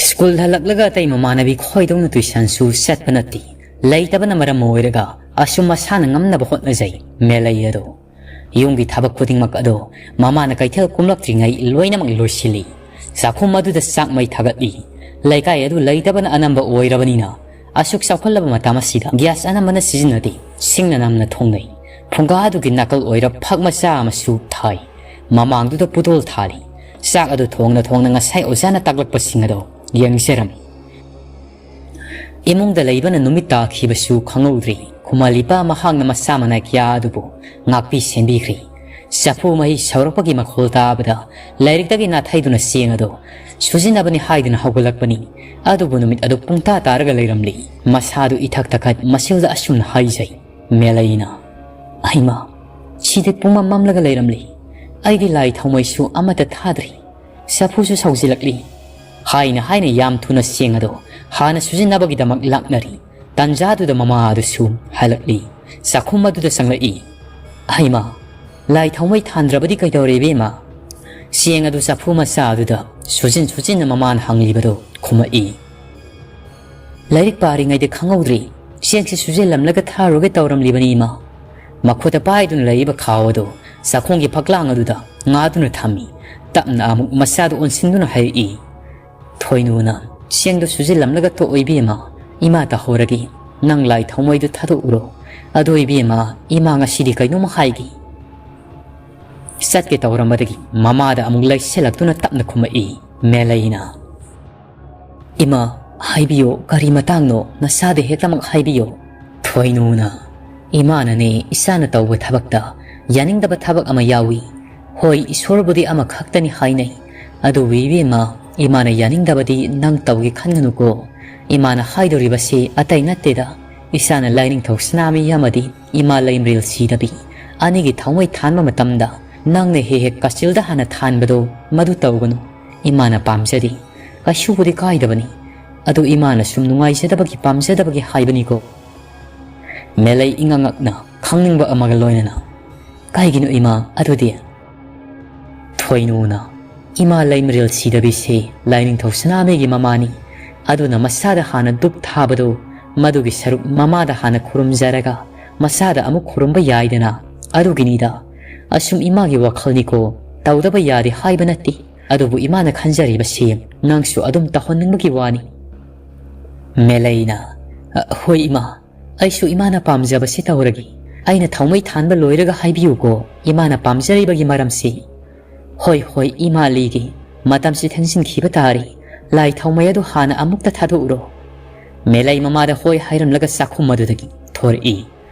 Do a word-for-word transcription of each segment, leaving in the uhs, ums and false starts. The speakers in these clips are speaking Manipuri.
ꯁ꯭ꯀꯨꯜ ꯍꯜꯂꯛꯂꯒ ꯑꯇꯩ ꯃꯃꯥꯟꯅꯕꯤ ꯈꯣꯏꯗꯧꯅ ꯇꯨꯏꯁꯟꯁꯨ ꯆꯠꯄ ꯅꯠꯇꯦ꯫ ꯂꯩꯇꯕꯅ ꯃꯔꯝ ꯑꯣꯏꯔꯒ ꯑꯁꯨꯝ ꯃꯁꯥꯅ ꯉꯝꯅꯕ ꯍꯣꯠꯅꯖꯩ ꯃꯦꯂꯩ ꯑꯗꯣ꯫ ꯌꯨꯝꯒꯤ ꯊꯕꯛ ꯈꯨꯗꯤꯡꯃꯛ ꯑꯗꯣ ꯃꯃꯥꯅ ꯀꯩꯊꯦꯜ ꯀꯨꯝꯂꯛꯇ꯭ꯔꯤꯉꯩ ꯂꯣꯏꯅꯃꯛ ꯂꯣꯏꯁꯤꯜꯂꯤ꯫ ꯆꯥꯛꯈꯨꯝ ꯑꯗꯨꯗ ꯆꯥꯛ ꯃꯩ ꯊꯥꯒꯠꯂꯤ꯫ ꯂꯩꯀꯥꯏ ꯑꯗꯨ ꯂꯩꯇꯕꯅ ꯑꯅꯝꯕ ꯑꯣꯏꯔꯕꯅꯤꯅ ꯑꯁꯨꯛ ꯆꯥꯎꯈꯠꯂꯕ ꯃꯇꯝ ꯑꯁꯤꯗ ꯒ꯭ꯌꯥꯁ ꯑꯅꯝꯕꯅ ꯁꯤꯖꯤꯟꯅꯗꯦ꯫ ꯁꯤꯡꯅ ꯅꯝꯅ ꯊꯣꯡꯅꯩ꯫ ꯐꯨꯡꯒꯥ ꯑꯗꯨꯒꯤ ꯅꯥꯀꯜ ꯑꯣꯏꯔ ꯐꯛ ꯃꯆꯥ ꯑꯃꯁꯨ ꯊꯥꯏ꯫ ꯃꯃꯥꯡꯗꯨꯗ ꯄꯨꯇꯣꯜ ꯊꯥꯔꯤ꯫ ꯆꯥꯛ ꯑꯗꯨ ꯊꯣꯡꯅ ꯊꯣꯡꯅ ꯉꯁꯥꯏ ꯑꯣꯖꯥꯅ ꯇꯥꯛꯂꯛꯄꯁꯤꯡ ꯑꯗꯣ ꯌꯦꯡꯖꯔꯝꯃꯤ꯫ ꯏꯃꯨꯡꯗ ꯂꯩꯕꯅ ꯅꯨꯃꯤꯠ ꯇꯥꯈꯤꯕꯁꯨ ꯈꯪꯍꯧꯗ꯭ꯔꯤ꯫ ꯈꯨꯃꯥꯂꯤꯄꯥ ꯃꯍꯥꯛꯅ ꯃꯁꯥ ꯃꯅꯥꯏ ꯀꯌꯥ ꯑꯗꯨꯕꯨ ꯉꯥꯛꯄꯤ ꯁꯦꯟꯕꯤꯈ꯭ꯔꯤ꯫ ꯆꯐꯨ ꯃꯍꯤ ꯁꯧꯔꯛꯄꯒꯤ ꯃꯈꯣꯜ ꯇꯥꯕꯗ ꯂꯥꯏꯔꯤꯛꯇꯒꯤ ꯅꯥꯊꯩꯗꯨꯅ ꯆꯦꯡ ꯑꯗꯨ ꯁꯨꯖꯤꯟꯅꯕꯅꯤ ꯍꯥꯏꯗꯨꯅ ꯍꯧꯒꯠꯂꯛꯄꯅꯤ꯫ ꯑꯗꯨꯕꯨ ꯅꯨꯃꯤꯠ ꯑꯗꯨ ꯄꯨꯡꯇꯥ ꯇꯥꯔꯒ ꯂꯩꯔꯝꯂꯤ꯫ ꯃꯁꯥꯗꯨ ꯏꯊꯛ ꯊꯛꯀꯠ ꯃꯁꯤꯜꯗ ꯑꯁꯨꯝꯅ ꯍꯥꯏꯖꯩ, ꯃꯦꯂꯩꯅ, "ꯍꯩꯃꯥ, ꯁꯤꯗꯤ ꯄꯨꯡꯃꯝ ꯃꯝꯂꯒ ꯂꯩꯔꯝꯂꯤ꯫ ꯑꯩꯗꯤ ꯂꯥꯏ ꯊꯥꯎꯃꯩꯁꯨ ꯑꯃꯠꯇ ꯊꯥꯗ꯭ꯔꯤ꯫ ꯆꯐꯨꯁꯨ ꯁꯧꯖꯤꯜꯂꯛꯂꯤ" ꯍꯥꯏꯅ ꯍꯥꯏꯅ ꯌꯥꯝ ꯊꯨꯅ ꯆꯦꯡ ꯑꯗꯨ ꯍꯥꯟꯅ ꯁꯨꯖꯤꯟꯅꯕꯒꯤꯗꯃꯛ ꯂꯥꯛꯅꯔꯤ꯫ ꯇꯟꯖꯥꯗꯨꯗ ꯃꯃꯥ ꯑꯗꯨꯁꯨ ꯍꯜꯂꯛꯂꯤ꯫ ꯆꯥꯛꯈꯨꯝ ꯑꯗꯨꯗ ꯆꯪꯂꯛꯏ꯫ "ꯍꯩꯃꯥ, ꯂꯥꯏ ꯊꯥꯎꯃꯩ ꯊꯥꯟꯗ꯭ꯔꯕꯗꯤ ꯀꯩꯗꯧꯔꯦ ꯏꯕꯦꯝꯃ?" ꯆꯦꯡ ꯑꯗꯨ ꯆꯐꯨ ꯃꯆꯥ ꯑꯗꯨꯗ ꯁꯨꯖꯤꯟ ꯁꯨꯖꯤꯟꯅ ꯃꯃꯥꯅ ꯍꯪꯂꯤꯕꯗꯨ ꯈꯨꯝꯃꯛꯏ꯫ "ꯂꯥꯏꯔꯤꯛ ꯄꯥꯔꯤꯉꯩꯗ ꯈꯪꯍꯧꯗ꯭ꯔꯤ꯫ ꯆꯦꯡꯁꯤ ꯁꯨꯖꯤꯜꯂꯝꯂꯒ ꯊꯥꯔꯨꯒꯦ ꯇꯧꯔꯝꯂꯤꯕꯅꯤ ꯏꯃꯥ꯫" ꯃꯈꯨꯠꯇ ꯄꯥꯏꯗꯨꯅ ꯂꯩꯔꯤꯕ ꯈꯥꯎ ꯑꯗꯨ ꯆꯥꯛꯈꯨꯝꯒꯤ ꯐꯛꯂꯥꯡ ꯑꯗꯨꯗ ꯉꯥꯗꯨꯅ ꯊꯝꯃꯤ꯫ ꯇꯞꯅ ꯑꯃꯨꯛ ꯃꯆꯥꯗꯨ ꯑꯣꯟꯁꯤꯟꯗꯨꯅ ꯍꯥꯏꯔꯛꯏ, "ꯊꯣꯏꯅꯨꯅ ꯆꯦꯡꯗꯨ ꯁꯨꯖꯤꯜꯂꯝꯂꯒ ꯇꯣꯛꯑꯣ ꯏꯕꯦꯝꯃ, ꯏꯃꯥ ꯇꯧꯍꯧꯔꯒꯦ꯫ ꯅꯪ ꯂꯥꯏ ꯊꯥꯎꯃꯩꯗꯨ ꯊꯥꯗꯣꯛꯎꯔꯣ꯫ ꯑꯗꯣ ꯏꯕꯦꯝꯃ, ꯏꯃꯥ ꯉꯁꯤꯗꯤ ꯀꯩꯅꯣꯝꯃ ꯍꯥꯏꯒꯦ꯫" ꯆꯠꯀꯦ ꯇꯧꯔꯝꯕꯗꯒꯤ ꯃꯃꯥꯗ ꯑꯃꯨꯛ ꯂꯩꯁꯤꯜꯂꯛꯇꯨꯅ ꯇꯞꯅ ꯈꯨꯝꯃꯛꯏ ꯃꯦꯂꯩꯅ, "ꯏꯃꯥ, ꯍꯥꯏꯕꯤꯌꯣ, ꯀꯔꯤ ꯃꯇꯥꯡꯅꯣ? ꯅꯁꯥꯗ ꯍꯦꯛꯇꯃꯛ ꯍꯥꯏꯕꯤꯌꯣ꯫" ꯊꯣꯏꯅꯨꯅ, "ꯏꯃꯥꯅꯅꯦ ꯏꯆꯥꯅ ꯇꯧꯕ ꯊꯕꯛꯇ ꯌꯥꯅꯤꯡꯗꯕ ꯊꯕꯛ ꯑꯃ ꯌꯥꯎꯏ꯫ ꯍꯣꯏ, ꯏꯁꯣꯔꯕꯨꯗꯤ ꯑꯃꯈꯛꯇꯅꯤ ꯍꯥꯏꯅꯩ꯫ ꯑꯗꯨꯕꯨ ꯏꯕꯦꯝꯃ, ꯏꯃꯥꯅ ꯌꯥꯅꯤꯡꯗꯕꯗꯤ ꯅꯪ ꯇꯧꯒꯦ ꯈꯟꯒꯅꯨꯀꯣ꯫ ꯏꯃꯥꯅ ꯍꯥꯏꯗꯣꯔꯤꯕꯁꯤ ꯑꯇꯩ ꯅꯠꯇꯦꯗ꯫ ꯏꯆꯥꯅ ꯂꯥꯏꯅꯤꯡꯊꯧ ꯁꯅꯥꯃꯍꯤ ꯑꯃꯗꯤ ꯏꯃꯥ ꯂꯩꯃꯔꯦꯜ ꯁꯤꯗꯕꯤ ꯑꯅꯤꯒꯤ ꯊꯥꯎꯃꯩ ꯊꯥꯟꯕ ꯃꯇꯝꯗ ꯅꯪꯅ ꯍꯦꯛ ꯍꯦꯛ ꯀꯥꯆꯤꯜꯗ ꯍꯥꯟꯅ ꯊꯥꯟꯕꯗꯣ ꯃꯗꯨ ꯇꯧꯒꯅꯨ꯫ ꯏꯃꯥꯅ ꯄꯥꯝꯖꯗꯦ꯫ ꯀꯩꯁꯨꯕꯨꯗꯤ ꯀꯥꯏꯗꯕꯅꯤ꯫ ꯑꯗꯨ ꯏꯃꯥꯅ ꯁꯨꯝ ꯅꯨꯡꯉꯥꯏꯖꯗꯕꯒꯤ ꯄꯥꯝꯖꯗꯕꯒꯤ ꯍꯥꯏꯕꯅꯤꯀꯣ꯫" ꯃꯦꯂꯩ ꯏꯉꯛ ꯉꯛꯅ ꯈꯪꯅꯤꯡꯕ ꯑꯃꯒ ꯂꯣꯏꯅꯅ, "ꯀꯩꯒꯤꯅꯣ ꯏꯃꯥ ꯑꯗꯨꯗꯤ?" ꯊꯣꯏꯅꯨꯅ, ꯏꯃꯥ ꯂꯩꯃꯔꯦꯜ ꯁꯤꯗꯕꯤꯁꯦ ꯂꯥꯏꯅꯤꯡꯊꯧ ꯁꯅꯥꯃꯍꯤꯒꯤ ꯃꯃꯥꯅꯤ꯫ ꯑꯗꯨꯅ ꯃꯁꯥꯗ ꯍꯥꯟꯅ ꯙꯨꯞ ꯊꯥꯕꯗꯨ ꯃꯗꯨꯒꯤ ꯁꯔꯨꯛ ꯃꯃꯥꯗ ꯍꯥꯟꯅ ꯈꯨꯔꯨꯝꯖꯔꯒ ꯃꯁꯥꯗ ꯑꯃꯨꯛ ꯈꯨꯔꯨꯝꯕ ꯌꯥꯏꯗꯅ꯫ ꯑꯗꯨꯒꯤꯅꯤꯗ꯫ ꯑꯁꯨꯝ ꯏꯃꯥꯒꯤ ꯋꯥꯈꯜꯅꯤꯀꯣ, ꯇꯧꯗꯕ ꯌꯥꯗꯦ ꯍꯥꯏꯕ ꯅꯠꯇꯦ꯫ ꯑꯗꯨꯕꯨ ꯏꯃꯥꯅ ꯈꯟꯖꯔꯤꯕꯁꯤ ꯅꯪꯁꯨ ꯑꯗꯨꯝ ꯇꯧꯍꯟꯅꯤꯡꯕꯒꯤ ꯋꯥꯅꯤ꯫ ꯃꯦꯂꯩꯅ, "ꯑ, ꯍꯣꯏ ꯏꯃꯥ, ꯑꯩꯁꯨ ꯏꯃꯥꯅ ꯄꯥꯝꯖꯕꯁꯤ ꯇꯧꯔꯒꯦ꯫ ꯑꯩꯅ ꯊꯧꯃꯩ ꯊꯥꯟꯕ ꯂꯣꯏꯔꯒ ꯍꯥꯏꯕꯤꯌꯨꯀꯣ ꯏꯃꯥꯅ ꯄꯥꯝꯖꯔꯤꯕꯒꯤ ꯃꯔꯝꯁꯤ?" "ꯍꯣꯏ, ꯍꯣꯏ, ꯏꯃꯥ ꯂꯤꯒꯦ꯫ ꯃꯇꯝꯁꯤ ꯊꯦꯡꯖꯤꯟꯈꯤꯕ ꯇꯥꯔꯦ꯫ ꯂꯥꯏ ꯊꯧꯃꯩ ꯑꯗꯨ ꯍꯥꯟꯅ ꯑꯃꯨꯛꯇ ꯊꯥꯗꯣꯛꯎꯔꯣ꯫" ꯃꯦꯂꯩ ꯃꯃꯥꯗ ꯍꯣꯏ ꯍꯥꯏꯔꯝꯂꯒ ꯆꯥꯛꯈꯨꯝ ꯑꯗꯨꯗꯒꯤ ꯊꯣꯔꯛꯏ꯫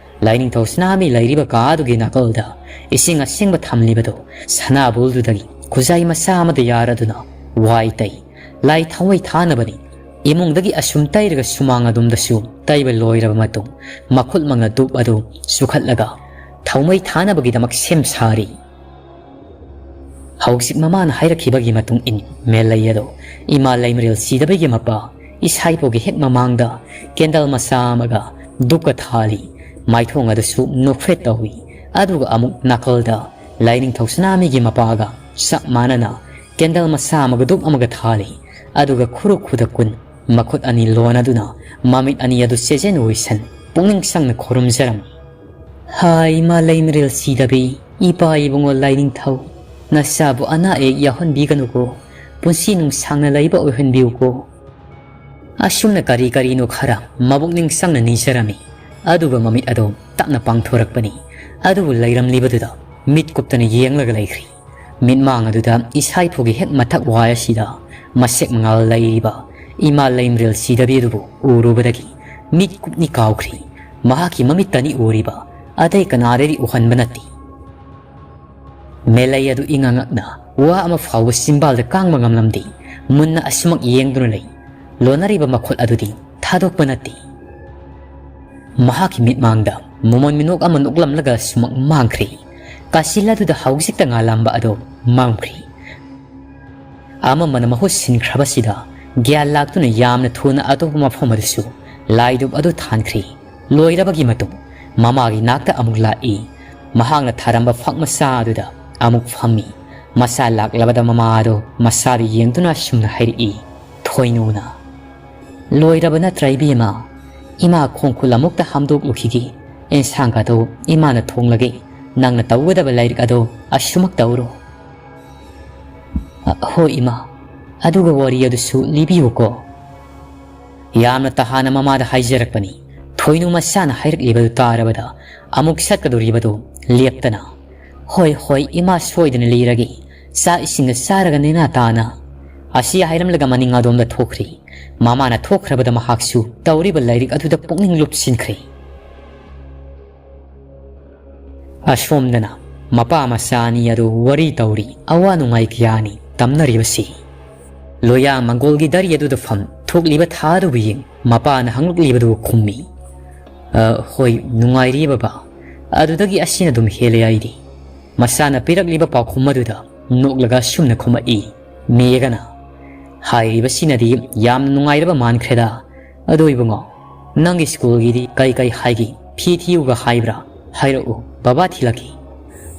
ꯂꯥꯏꯅꯤꯡꯊꯧ ꯁꯅꯥꯃꯤ ꯂꯩꯔꯤꯕ ꯀꯥ ꯑꯗꯨꯒꯤ ꯅꯥꯀꯜꯗ ꯏꯁꯤꯡ ꯑꯁꯦꯡꯕ ꯊꯝꯂꯤꯕꯗꯨ ꯁꯅꯥꯕꯨꯜꯗꯨꯗꯒꯤ ꯈꯨꯖꯥꯏ ꯃꯆꯥ ꯑꯃꯗ ꯌꯥꯔꯗꯨꯅ ꯋꯥꯏ ꯇꯩ꯫ ꯂꯥꯏ ꯊꯧꯃꯩ ꯊꯥꯅꯕꯅꯤ꯫ ꯏꯃꯨꯡꯗꯒꯤ ꯑꯁꯨꯝ ꯇꯩꯔꯒ ꯁꯨꯃꯥꯡ ꯑꯗꯨꯝꯗꯁꯨ ꯇꯩꯕ ꯂꯣꯏꯔꯕ ꯃꯇꯨꯡ ꯃꯈꯨꯠꯃꯛꯅ ꯙꯨꯞ ꯑꯗꯨ ꯆꯨꯈꯠꯂꯒ ꯊꯧꯃꯩ ꯊꯥꯅꯕꯒꯤꯗꯃꯛ ꯁꯦꯝ ꯁꯥꯔꯤ꯫ ꯍꯧꯖꯤꯛ ꯃꯃꯥꯅ ꯍꯥꯏꯔꯛꯈꯤꯕꯒꯤ ꯃꯇꯨꯡ ꯏꯟ ꯃꯦꯂꯩ ꯑꯗꯣ ꯏꯃꯥ ꯂꯩꯃꯔꯦꯜ ꯁꯤꯗꯕꯒꯤ ꯃꯄꯥ ꯏꯁꯥꯏꯄꯨꯒꯤ ꯍꯦꯛ ꯃꯃꯥꯡꯗ ꯀꯦꯟꯗꯜ ꯃꯆꯥ ꯑꯃꯒ ꯙꯨꯞꯀ ꯊꯥꯜꯂꯤ꯫ ꯃꯥꯏꯊꯣꯡ ꯑꯗꯨꯁꯨ ꯅꯣꯛꯐꯦꯠ ꯇꯧꯏ꯫ ꯑꯗꯨꯒ ꯑꯃꯨꯛ ꯅꯥꯀꯜꯗ ꯂꯥꯏꯅꯤꯡꯊꯧ ꯁꯅꯥꯃꯤꯒꯤ ꯃꯄꯥꯒ ꯆꯞ ꯃꯥꯟꯅꯅ ꯀꯦꯟꯗꯜ ꯃꯆꯥ ꯑꯃꯒ ꯙꯨꯞ ꯑꯃꯒ ꯊꯥꯜꯂꯤ꯫ ꯑꯗꯨꯒ ꯈꯨꯔꯨ ꯈꯨꯗ ꯀꯨꯟ ꯃꯈꯨꯠ ꯑꯅꯤ ꯂꯣꯟꯅꯗꯨꯅ ꯃꯃꯤꯠ ꯑꯅꯤ ꯑꯗꯨ ꯆꯦꯖꯦꯟ ꯑꯣꯏꯁꯟ ꯄꯨꯛꯅꯤꯡ ꯆꯪꯅ ꯈꯨꯔꯨꯝꯖꯔꯝꯃꯤ꯫ ꯍꯥꯏ ꯏꯃꯥ ꯂꯩꯃꯔꯦꯜ ꯁꯤꯗꯕꯤ, ꯏꯄꯥ ꯏꯕꯨꯡꯉꯣ ꯂꯥꯏꯅꯤꯡꯊꯧ, ꯅꯆꯥꯕꯨ ꯑꯅꯥ ꯑꯌꯦꯛ ꯌꯥꯎꯍꯟꯕꯤꯒꯅꯨꯀꯣ, ꯄꯨꯟꯁꯤ ꯅꯨꯡꯁꯥꯡꯅ ꯂꯩꯕ ꯑꯣꯏꯍꯟꯕꯤꯌꯨꯀꯣ꯫ ꯑꯁꯨꯝꯅ ꯀꯔꯤ ꯀꯔꯤꯅꯣ ꯈꯔ ꯃꯕꯨꯛꯅꯤꯡ ꯆꯪꯅ ꯅꯤꯖꯔꯝꯃꯤ꯫ ꯑꯗꯨꯒ ꯃꯃꯤꯠ ꯑꯗꯣ ꯇꯞꯅ ꯄꯥꯡꯊꯣꯔꯛꯄꯅꯤ꯫ ꯑꯗꯨꯕꯨ ꯂꯩꯔꯝꯂꯤꯕꯗꯨꯗ ꯃꯤꯠ ꯀꯨꯞꯇꯅ ꯌꯦꯡꯂꯒ ꯂꯩꯈ꯭ꯔꯤ꯫ ꯃꯤꯠꯃꯥꯡ ꯑꯗꯨꯗ ꯏꯁꯥꯏꯐꯨꯒꯤ ꯍꯦꯛ ꯃꯊꯛ ꯋꯥꯏ ꯑꯁꯤꯗ ꯃꯁꯦꯛ ꯃꯉꯥꯜ ꯂꯩꯔꯤꯕ ꯏꯃꯥ ꯂꯩꯃꯔꯦꯜ ꯁꯤꯗꯕꯤ ꯑꯗꯨꯕꯨ ꯎꯔꯨꯕꯗꯒꯤ ꯃꯤꯠ ꯀꯨꯞꯅꯤ ꯀꯥꯎꯈ꯭ꯔꯤ꯫ ꯃꯍꯥꯛꯀꯤ ꯃꯃꯤꯠꯇꯅꯤ ꯎꯔꯤꯕ, ꯑꯇꯩ ꯀꯅꯥꯗꯗꯤ ꯎꯍꯟꯕ ꯅꯠꯇꯦ꯫ ꯃꯦꯂꯩ ꯑꯗꯨ ꯏꯉꯛ ꯉꯛꯅ ꯋꯥ ꯑꯃ ꯐꯥꯎꯕ ꯆꯤꯝꯕꯥꯜꯗ ꯀꯥꯡꯕ ꯉꯝꯂꯝꯗꯦ꯫ ꯃꯨꯟꯅ ꯑꯁꯨꯃꯛ ꯌꯦꯡꯗꯨꯅ ꯂꯩ꯫ ꯂꯣꯟꯅꯔꯤꯕ ꯃꯈꯨꯠ ꯑꯗꯨꯗꯤ ꯊꯥꯗꯣꯛꯄ ꯅꯠꯇꯦ꯫ ꯃꯍꯥꯛꯀꯤ ꯃꯤꯠꯃꯥꯡꯗ ꯃꯣꯃꯣꯟ ꯃꯤꯅꯣꯛ ꯑꯃ ꯅꯣꯛꯂꯝꯂꯒ ꯁꯨꯃꯛ ꯃꯥꯡꯈ꯭ꯔꯦ꯫ ꯀꯥꯆꯤꯜ ꯑꯗꯨꯗ ꯍꯧꯖꯤꯛꯇ ꯉꯥꯜꯂꯝꯕ ꯑꯗꯨ ꯃꯝꯈ꯭ꯔꯦ꯫ ꯑꯃꯝꯕꯅ ꯃꯍꯨꯠ ꯁꯤꯟꯈ꯭ꯔꯕꯁꯤꯗ ꯒ꯭ꯌꯥꯟ ꯂꯥꯛꯇꯨꯅ ꯌꯥꯝꯅ ꯊꯨꯅ ꯑꯇꯣꯞꯄ ꯃꯐꯝ ꯑꯗꯨꯁꯨ ꯂꯥꯏꯙꯨꯞ ꯑꯗꯨ ꯊꯥꯟꯈ꯭ꯔꯦ꯫ ꯂꯣꯏꯔꯕꯒꯤ ꯃꯇꯨꯡ ꯃꯃꯥꯒꯤ ꯅꯥꯛꯇ ꯑꯃꯨꯛ ꯂꯥꯛꯏ꯫ ꯃꯍꯥꯛꯅ ꯊꯥꯔꯝꯕ ꯐꯛ ꯃꯆꯥ ꯑꯗꯨꯗ ꯑꯃꯨꯛ ꯐꯝꯃꯤ꯫ ꯃꯆꯥ ꯂꯥꯛꯂꯕꯗ ꯃꯃꯥ ꯑꯗꯨ ꯃꯆꯥꯗꯨ ꯌꯦꯡꯗꯨꯅ ꯑꯁꯨꯝꯅ ꯍꯥꯏꯔꯛꯏ꯫ ꯊꯣꯏꯅꯨꯅ, "ꯂꯣꯏꯔꯕ ꯅꯠꯇ꯭ꯔꯥ ꯏꯕꯦꯝꯃ? ꯏꯃꯥ ꯈꯣꯡ ꯈꯨꯠ ꯑꯃꯨꯛꯇ ꯍꯥꯝꯗꯣꯛꯂꯨꯈꯤꯒꯦ꯫ ꯑꯦꯟꯁꯥꯡꯒꯗꯣ ꯏꯃꯥꯅ ꯊꯣꯡꯂꯒꯦ꯫ ꯅꯪꯅ ꯇꯧꯒꯗꯕ ꯂꯥꯏꯔꯤꯛ ꯑꯗꯣ ꯑꯁꯨꯃꯛ ꯇꯧꯔꯣ꯫" "ꯑ, ꯍꯣꯏ ꯏꯃꯥ꯫ ꯑꯗꯨꯒ ꯋꯥꯔꯤ ꯑꯗꯨꯁꯨ ꯂꯤꯕꯤꯌꯨꯀꯣ꯫" ꯌꯥꯝꯅ ꯇꯍꯥꯅ ꯃꯃꯥꯗ ꯍꯥꯏꯖꯔꯛꯄꯅꯤ꯫ ꯊꯣꯏꯅꯨ ꯃꯆꯥꯅ ꯍꯥꯏꯔꯛꯂꯤꯕꯗꯨ ꯇꯥꯔꯕꯗ ꯑꯃꯨꯛ ꯆꯠꯀꯗꯧꯔꯤꯕꯗꯨ ꯂꯦꯞꯇꯅ, "ꯍꯣꯏ, ꯍꯣꯏ, ꯏꯃꯥ ꯁꯣꯏꯗꯅ ꯂꯤꯔꯒꯦ꯫ ꯆꯥꯛ ꯏꯁꯤꯡꯒ ꯆꯥꯔꯒ ꯅꯦꯅꯥ ꯇꯥꯅ꯫" ꯑꯁꯤ ꯍꯥꯏꯔꯝꯂꯒ ꯃꯅꯤꯡ ꯑꯗꯣꯝꯗ ꯊꯣꯛꯈ꯭ꯔꯤ꯫ ꯃꯃꯥꯅ ꯊꯣꯛꯈ꯭ꯔꯕꯗ ꯃꯍꯥꯛꯁꯨ ꯇꯧꯔꯤꯕ ꯂꯥꯏꯔꯤꯛ ꯑꯗꯨꯗ ꯄꯨꯛꯅꯤꯡ ꯂꯨꯞꯁꯤꯟꯈ꯭ꯔꯦ꯫ ꯑꯁꯣꯝꯗꯅ ꯃꯄꯥ ꯃꯆꯥ ꯑꯅꯤ ꯑꯗꯨ ꯋꯥꯔꯤ ꯇꯧꯔꯤ, ꯑꯋꯥ ꯅꯨꯡꯉꯥꯏ ꯀꯌꯥꯅꯤ ꯇꯝꯅꯔꯤꯕꯁꯤ꯫ ꯂꯣꯌꯥ ꯃꯪꯒꯣꯜꯒꯤ ꯗꯥꯔꯤ ꯑꯗꯨꯗ ꯐꯝ ꯊꯣꯛꯂꯤꯕ ꯊꯥ ꯑꯗꯨꯕꯨ ꯌꯦꯡ ꯃꯄꯥꯅ ꯍꯪꯂꯛꯂꯤꯕꯗꯨ ꯈꯨꯝꯃꯤ꯫ "ꯑ, ꯍꯣꯏ, ꯅꯨꯡꯉꯥꯏꯔꯤꯌꯦ ꯕꯕꯥ꯫ ꯑꯗꯨꯗꯒꯤ ꯑꯁꯤꯅ ꯑꯗꯨꯝ ꯍꯦꯜꯂꯦ ꯑꯩꯗꯤ꯫" ꯃꯆꯥꯅ ꯄꯤꯔꯛꯂꯤꯕ ꯄꯥꯎꯈꯨꯝ ꯑꯗꯨꯗ ꯅꯣꯛꯂꯒ ꯁꯨꯝꯅ ꯈꯨꯝꯃꯛꯏ꯫ ꯃꯦꯒꯅ, "ꯍꯥꯏꯔꯤꯕꯁꯤꯅꯗꯤ ꯌꯥꯝꯅ ꯅꯨꯡꯉꯥꯏꯔꯕ ꯃꯥꯟꯈ꯭ꯔꯦꯗ꯫ ꯑꯗꯣ ꯏꯕꯨꯡꯉꯣ, ꯅꯪꯒꯤ ꯁ꯭ꯀꯨꯜꯒꯤꯗꯤ ꯀꯩ ꯀꯩ ꯍꯥꯏꯒꯦ? ꯐꯤ ꯊꯤꯌꯨꯒ ꯍꯥꯏꯕ꯭ꯔꯥ? ꯍꯥꯏꯔꯛꯎ, ꯕꯕꯥ ꯊꯤꯜꯂꯛꯀꯦ꯫"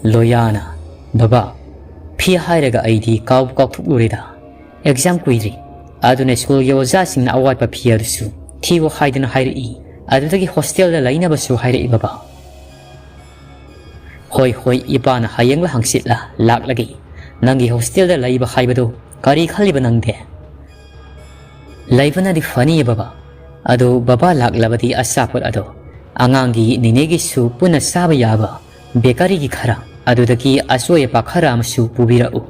ꯂꯣꯌꯥꯅ, "ꯕꯕꯥ, ꯐꯤ ꯍꯥꯏꯔꯒ ꯑꯩꯗꯤ ꯀꯥꯎꯕꯨ ꯀꯥꯎꯊꯣꯛꯂꯨꯔꯦꯗ꯫ ꯑꯦꯛꯖꯥꯝ ꯀꯨꯏꯗ꯭ꯔꯤ꯫ ꯑꯗꯨꯅ ꯁ꯭ꯀꯨꯜꯒꯤ ꯑꯣꯖꯥꯁꯤꯡꯅ ꯑꯋꯥꯠꯄ ꯐꯤ ꯑꯗꯨꯁꯨ ꯊꯤꯌꯨ ꯍꯥꯏꯗꯨꯅ ꯍꯥꯏꯔꯛꯏ꯫ ꯑꯗꯨꯗꯒꯤ ꯍꯣꯁꯇꯦꯜꯗ ꯂꯩꯅꯕꯁꯨ ꯍꯥꯏꯔꯛꯏ ꯕꯕꯥ꯫" "ꯍꯣꯏ, ꯍꯣꯏ, ꯏꯄꯥꯅ ꯍꯌꯦꯡꯂ ꯍꯪꯆꯤꯠꯂ ꯂꯥꯛꯂꯒꯦ꯫ ꯅꯪꯒꯤ ꯍꯣꯁꯇꯦꯜꯗ ꯂꯩꯕ ꯍꯥꯏꯕꯗꯨ ꯀꯔꯤ ꯈꯜꯂꯤꯕ ꯅꯪꯗꯤ?" "ꯂꯩꯕꯅꯗꯤ ꯐꯅꯤꯌꯦ ꯕꯕꯥ꯫ ꯑꯗꯨ ꯕꯕꯥ ꯂꯥꯛꯂꯕꯗꯤ ꯑꯆꯥꯄꯣꯠ ꯑꯗꯣ ꯑꯉꯥꯡꯒꯤ ꯅꯦꯅꯦꯒꯤꯁꯨ ꯄꯨꯟꯅ ꯆꯥꯕ ꯌꯥꯕ ꯕꯦꯀꯔꯤꯒꯤ ꯈꯔ, ꯑꯗꯨꯗꯒꯤ ꯑꯆꯣꯏ ꯑꯄꯥ ꯈꯔ ꯑꯃꯁꯨ ꯄꯨꯕꯤꯔꯛꯎ꯫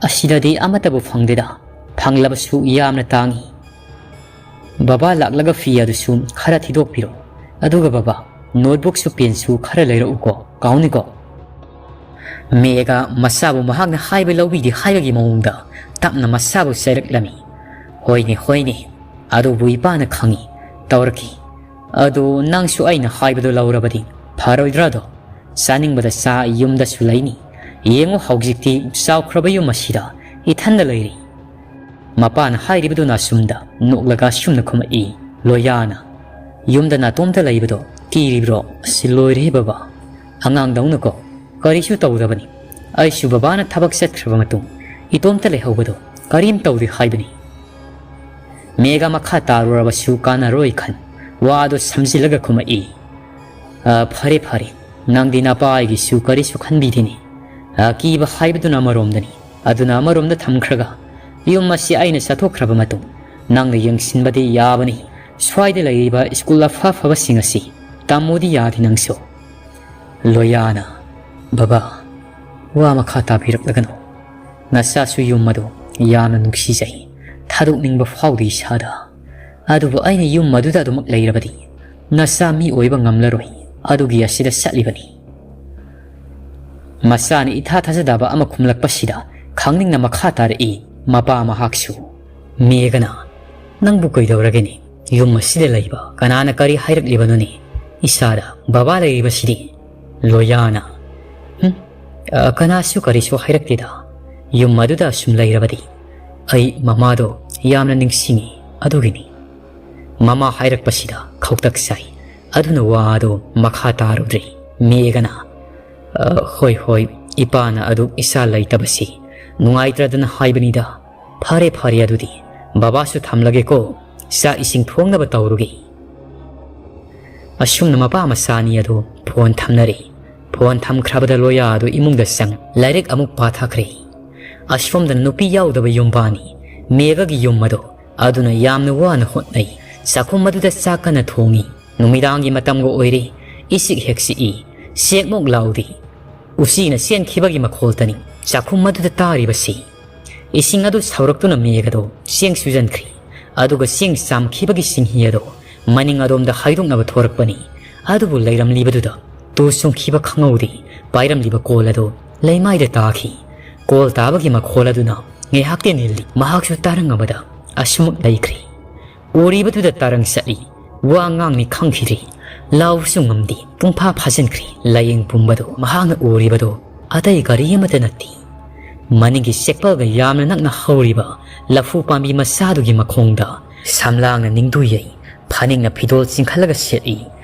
ꯑꯁꯤꯗꯗꯤ ꯑꯃꯠꯇꯕꯨ ꯐꯪꯗꯦꯗ, ꯐꯪꯂꯕꯁꯨ ꯌꯥꯝꯅ ꯇꯥꯡꯏ꯫ ꯕꯕꯥ ꯂꯥꯛꯂꯒ ꯐꯤ ꯑꯗꯨꯁꯨ ꯈꯔ ꯊꯤꯗꯣꯛꯄꯤꯔꯣ꯫ ꯑꯗꯨꯒ ꯕꯕꯥ, ꯅꯣꯠꯕꯨꯛꯁꯨ ꯄꯦꯟꯁꯨ ꯈꯔ ꯂꯩꯔꯛꯎꯀꯣ, ꯀꯥꯎꯅꯤꯀꯣ꯫" ꯃꯦꯒ ꯃꯆꯥꯕꯨ ꯃꯍꯥꯛꯅ ꯍꯥꯏꯕ ꯂꯧꯕꯤꯗꯦ ꯍꯥꯏꯕꯒꯤ ꯃꯑꯣꯡꯗ ꯇꯞꯅ ꯃꯆꯥꯕꯨ ꯆꯩꯔꯛꯂꯝꯃꯤ꯫ "ꯍꯣꯏꯅꯦ, ꯍꯣꯏꯅꯦ, ꯑꯗꯨꯕꯨ ꯏꯄꯥꯅ ꯈꯪꯏ, ꯇꯧꯔꯛꯈꯤ꯫ ꯑꯗꯨ ꯅꯪꯁꯨ ꯑꯩꯅ ꯍꯥꯏꯕꯗꯨ ꯂꯧꯔꯕꯗꯤ ꯐꯔꯣꯏꯗ꯭ꯔꯥꯗꯣ? ꯆꯥꯅꯤꯡꯕꯗ ꯆꯥ, ꯌꯨꯝꯗꯁꯨ ꯂꯩꯅꯤ꯫ ꯌꯦꯡꯉꯨ, ꯍꯧꯖꯤꯛꯇꯤ ꯆꯥꯎꯈ꯭ꯔꯕ ꯌꯨꯝ ꯑꯁꯤꯗ ꯏꯊꯟꯗ ꯂꯩꯔꯤ꯫" ꯃꯄꯥꯅ ꯍꯥꯏꯔꯤꯕꯗꯨꯅ ꯑꯁꯨꯝꯗ ꯅꯣꯛꯂꯒ ꯑꯁꯨꯝꯅ ꯈꯨꯝꯃꯛꯏ꯫ ꯂꯣꯌꯥꯅ, "ꯌꯨꯝꯗ ꯅꯥꯇꯣꯝꯇ ꯂꯩꯕꯗꯣ ꯀꯤꯔꯤꯕ꯭ꯔꯣ? ꯑꯁꯤ ꯂꯣꯏꯔꯦ ꯕꯕꯥ꯫ ꯑꯉꯥꯡꯗꯧꯅꯀꯣ, ꯀꯔꯤꯁꯨ ꯇꯧꯗꯕꯅꯤ꯫ ꯑꯩꯁꯨ ꯕꯕꯥꯅ ꯊꯕꯛ ꯆꯠꯈ꯭ꯔꯕ ꯃꯇꯨꯡ ꯏꯇꯣꯝꯇ ꯂꯩꯍꯧꯕꯗꯣ ꯀꯔꯤꯝ ꯇꯧꯗꯦ ꯍꯥꯏꯕꯅꯤ꯫ ꯃꯦꯒ ꯃꯈꯥ ꯇꯥꯔꯨꯔꯕꯁꯨ ꯀꯥꯟꯅꯔꯣꯏ ꯈꯟ ꯋꯥꯗꯣ ꯁꯝꯖꯤꯜꯂꯒ ꯈꯨꯝꯃꯛꯏ꯫ "ꯑ, ꯐꯔꯦ, ꯐꯔꯦ꯫ ꯅꯪꯗꯤ ꯅꯄꯥ ꯑꯩꯒꯤꯁꯨ ꯀꯔꯤꯁꯨ ꯈꯟꯕꯤꯗꯦꯅꯦ꯫ ꯑꯀꯤꯕ ꯍꯥꯏꯕꯗꯨꯅ ꯑꯃꯔꯣꯝꯗꯅꯤ꯫ ꯑꯗꯨꯅ ꯑꯃꯔꯣꯝꯗ ꯊꯝꯈ꯭ꯔꯒ ꯌꯨꯝ ꯑꯁꯤ ꯑꯩꯅ ꯆꯠꯊꯣꯛꯈ꯭ꯔꯕ ꯃꯇꯨꯡ ꯅꯪꯅ ꯌꯦꯡꯁꯤꯟꯕꯗꯤ ꯌꯥꯕꯅꯤ꯫ ꯁ꯭ꯋꯥꯏꯗ ꯂꯩꯔꯤꯕ ꯁ꯭ꯀꯨꯜ ꯑꯐ ꯑꯐꯕꯁꯤꯡ ꯑꯁꯤ ꯇꯝꯃꯨꯗꯤ ꯌꯥꯗꯦ ꯅꯪꯁꯨ?" ꯂꯣꯌꯥꯅ, "ꯕꯕꯥ, ꯋꯥ ꯃꯈꯥ ꯇꯥꯕꯤꯔꯛꯂꯒꯅꯨ꯫ ꯅꯆꯥꯁꯨ ꯌꯨꯝ ꯑꯗꯨ ꯌꯥꯝꯅ ꯅꯨꯡꯁꯤꯖꯩ꯫ ꯊꯥꯗꯣꯛꯅꯤꯡꯕ ꯐꯥꯎꯗꯦ ꯏꯁꯥꯗ꯫ ꯑꯗꯨꯕꯨ ꯑꯩꯅ ꯌꯨꯝ ꯑꯗꯨꯗ ꯑꯗꯨꯃꯛ ꯂꯩꯔꯕꯗꯤ ꯅꯆꯥ ꯃꯤ ꯑꯣꯏꯕ ꯉꯝꯂꯔꯣꯏ꯫ ꯑꯗꯨꯒꯤ ꯑꯁꯤꯗ ꯆꯠꯂꯤꯕꯅꯤ꯫" ꯃꯆꯥꯅ ꯏꯊꯥ ꯊꯥꯖꯗꯕ ꯑꯃ ꯈꯨꯝꯂꯛꯄꯁꯤꯗ ꯈꯪꯅꯤꯡꯅ ꯃꯈꯥ ꯇꯥꯔꯛꯏ ꯃꯄꯥ ꯃꯍꯥꯛꯁꯨ꯫ ꯃꯦꯒꯅ, "ꯅꯪꯕꯨ ꯀꯩꯗꯧꯔꯒꯦꯅꯦ? ꯌꯨꯝ ꯑꯁꯤꯗ ꯂꯩꯕ ꯀꯅꯥꯅ ꯀꯔꯤ ꯍꯥꯏꯔꯛꯂꯤꯕꯅꯣꯅꯦ? ꯏꯁꯥꯗ ꯕꯕꯥ ꯂꯩꯔꯤꯕꯁꯤꯗꯤ?" ꯂꯣꯌꯥꯅ, "ꯍꯨꯝ, ꯑ, ꯀꯅꯥꯁꯨ ꯀꯔꯤꯁꯨ ꯍꯥꯏꯔꯛꯇꯦꯗ꯫ ꯌꯨꯝ ꯑꯗꯨꯗ ꯑꯁꯨꯝ ꯂꯩꯔꯕꯗꯤ ꯑꯩ ꯃꯃꯥꯗꯣ ꯌꯥꯝꯅ ꯅꯤꯡꯁꯤꯡꯉꯤ, ꯑꯗꯨꯒꯤꯅꯤ꯫" ꯃꯃꯥ ꯍꯥꯏꯔꯛꯄꯁꯤꯗ ꯈꯧꯇꯛ ꯆꯥꯏ꯫ ꯑꯗꯨꯅ ꯋꯥ ꯑꯗꯨ ꯃꯈꯥ ꯇꯥꯔꯨꯗ꯭ꯔꯦ꯫ ꯃꯦꯒꯅ, "ꯑ, ꯍꯣꯏ, ꯍꯣꯏ, ꯏꯄꯥꯅ ꯑꯗꯨ ꯏꯁꯥ ꯂꯩꯇꯕꯁꯤ ꯅꯨꯡꯉꯥꯏꯇ꯭ꯔꯗꯅ ꯍꯥꯏꯕꯅꯤꯗ꯫ ꯐꯔꯦ, ꯐꯔꯦ, ꯑꯗꯨꯗꯤ ꯕꯕꯥꯁꯨ ꯊꯝꯂꯒꯦꯀꯣ, ꯆꯥꯛ ꯏꯁꯤꯡ ꯊꯣꯡꯅꯕ ꯇꯧꯔꯨꯒꯦ꯫" ꯑꯁꯨꯝꯅ ꯃꯄꯥ ꯃꯆꯥ ꯑꯅꯤ ꯑꯗꯨ ꯐꯣꯟ ꯊꯝꯅꯔꯦ꯫ ꯐꯣꯟ ꯊꯝꯈ꯭ꯔꯕꯗ ꯂꯣꯌꯥ ꯑꯗꯨ ꯏꯃꯨꯡꯗ ꯆꯪ ꯂꯥꯏꯔꯤꯛ ꯑꯃꯨꯛ ꯄꯥꯊꯈ꯭ꯔꯦ꯫ ꯑꯁꯣꯝꯗꯅ ꯅꯨꯄꯤ ꯌꯥꯎꯗꯕ ꯌꯨꯝꯕꯥꯟꯅꯤ ꯃꯦꯒꯒꯤ ꯌꯨꯝ ꯑꯗꯨ꯫ ꯑꯗꯨꯅ ꯌꯥꯝꯅ ꯋꯥꯅ ꯍꯣꯠꯅꯩ꯫ ꯆꯥꯛꯈꯨꯝ ꯑꯗꯨꯗ ꯆꯥꯛ ꯀꯟꯅ ꯊꯣꯡꯉꯤ꯫ ꯅꯨꯃꯤꯗꯥꯡꯒꯤ ꯃꯇꯝꯒ ꯑꯣꯏꯔꯦ꯫ ꯏꯆꯤꯛ ꯍꯦꯛ ꯆꯤꯛꯏ꯫ ꯆꯦꯛꯃꯨꯛ ꯂꯥꯎꯗꯦ꯫ ꯎꯆꯤꯅ ꯆꯦꯟꯈꯤꯕꯒꯤ ꯃꯈꯣꯜꯇꯅꯤ ꯆꯥꯛꯈꯨꯝ ꯑꯗꯨꯗ ꯇꯥꯔꯤꯕꯁꯤ꯫ ꯏꯁꯤꯡ ꯑꯗꯨ ꯁꯧꯔꯛꯇꯨꯅ ꯃꯦꯒꯗꯣ ꯆꯦꯡ ꯁꯨꯖꯟꯈ꯭ꯔꯦ꯫ ꯑꯗꯨꯒ ꯆꯦꯡ ꯆꯥꯝꯈꯤꯕꯒꯤ ꯁꯤꯡꯍꯤ ꯑꯗꯣ ꯃꯅꯤꯡ ꯑꯗꯣꯝꯗ ꯍꯥꯏꯗꯣꯛꯅꯕ ꯊꯣꯔꯛꯄꯅꯤ꯫ ꯑꯗꯨꯕꯨ ꯂꯩꯔꯝꯂꯤꯕꯗꯨꯗ ꯇꯨ ꯆꯨꯡꯈꯤꯕ ꯈꯪꯍꯧꯗꯦ꯫ ꯄꯥꯏꯔꯝꯂꯤꯕ ꯀꯣꯜ ꯑꯗꯨ ꯂꯩꯃꯥꯏꯗ ꯇꯥꯈꯤ꯫ ꯀꯣꯜ ꯇꯥꯕꯒꯤ ꯃꯈꯣꯜ ꯑꯗꯨꯅ ꯉꯥꯏꯍꯥꯛꯇꯤ ꯅꯤꯜꯂꯤ꯫ ꯃꯍꯥꯛꯁꯨ ꯇꯥꯔꯪ ꯑꯃꯗ ꯑꯁꯨꯃꯛ ꯂꯩꯈ꯭ꯔꯦ꯫ ꯎꯔꯤꯕꯗꯨꯗ ꯇꯥꯔꯪ ꯆꯠꯂꯤ꯫ ꯋꯥ ꯉꯥꯡꯅꯤ ꯈꯪꯈꯤꯗ꯭ꯔꯤ꯫ ꯂꯥꯎꯕꯁꯨ ꯉꯝꯗꯦ꯫ ꯄꯨꯡꯐꯥ ꯐꯥꯖꯤꯟꯈ꯭ꯔꯦ꯫ ꯂꯥꯏꯌꯦꯡ ꯄꯨꯝꯕꯗꯨ ꯃꯍꯥꯛꯅ ꯎꯔꯤꯕꯗꯨ ꯑꯇꯩ ꯀꯔꯤ ꯑꯃꯠꯇ ꯅꯠꯇꯦ꯫ ꯃꯅꯤꯡꯒꯤ ꯆꯦꯛꯄꯜꯒ ꯌꯥꯝꯅ ꯅꯛꯅ ꯍꯧꯔꯤꯕ ꯂꯐꯨ ꯄꯥꯝꯕꯤ ꯃꯆꯥꯗꯨꯒꯤ ꯃꯈꯣꯡꯗ ꯁꯝꯂꯥꯡꯅ ꯅꯤꯡꯗꯨ ꯌꯩ, ꯐꯅꯦꯛꯅ ꯐꯤꯗꯣꯜ ꯆꯤꯡꯈꯠꯂꯒ ꯁꯦꯠꯂꯤ,